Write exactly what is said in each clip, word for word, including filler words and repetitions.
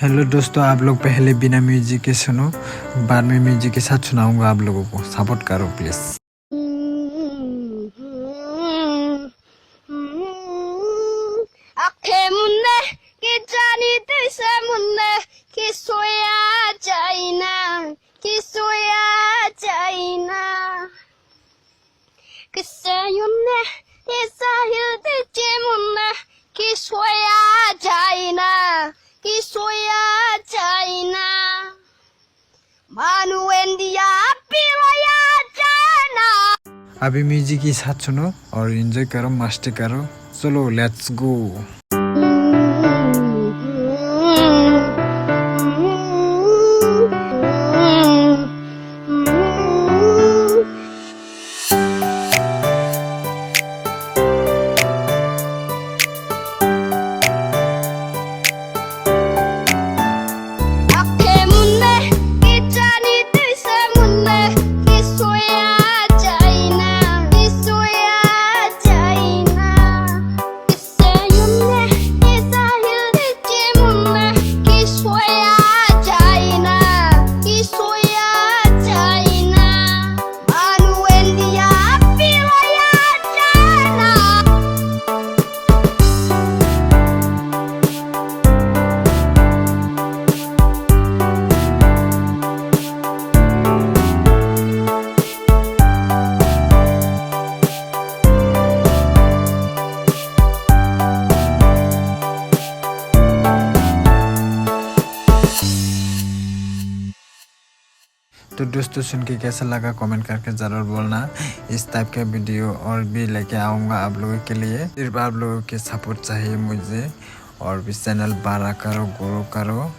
हेलो दोस्तों, आप लोग पहले बिना म्यूजिक के सुनो, बाद में म्यूजिक के साथ सुनाऊंगा आप लोगों को। सपोर्ट करो please. Akhe munne, ki jani twi se munne, ki soya jaina, ki soya jaina. Ki se yunne, ki sahil twi che munne, ki soya jaina, ki soya jaina. Manu India pilaya jana. अभी म्यूजिक के साथ सुनो और एंजॉय करो, मस्ती करो। चलो, let's go. तो दोस्तों, सुन के कैसा लगा, कमेंट करके ज़रूर बोलना। इस टाइप का वीडियो और भी लेके आऊँगा आप लोगों के लिए। सिर्फ आप लोगों के सपोर्ट चाहिए मुझे, और भी चैनल बड़ा करो, ग्रो करो।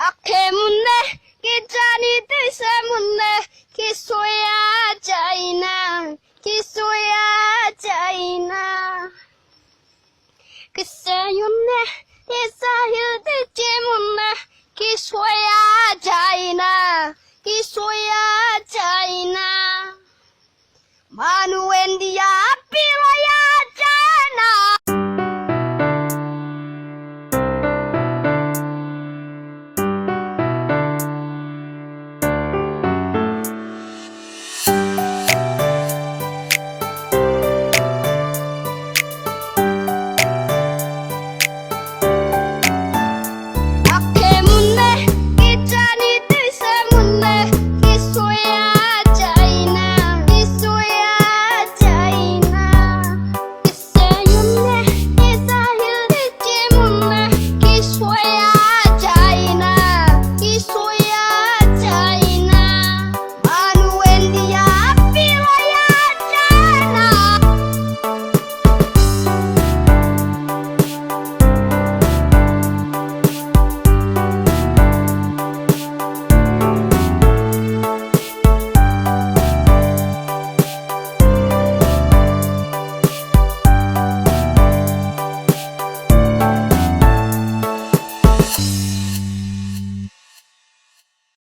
Akhe munne, ki jani twi se munne, ki soya jaina, ki soya jaina. Ki se yunne, ki sahil twi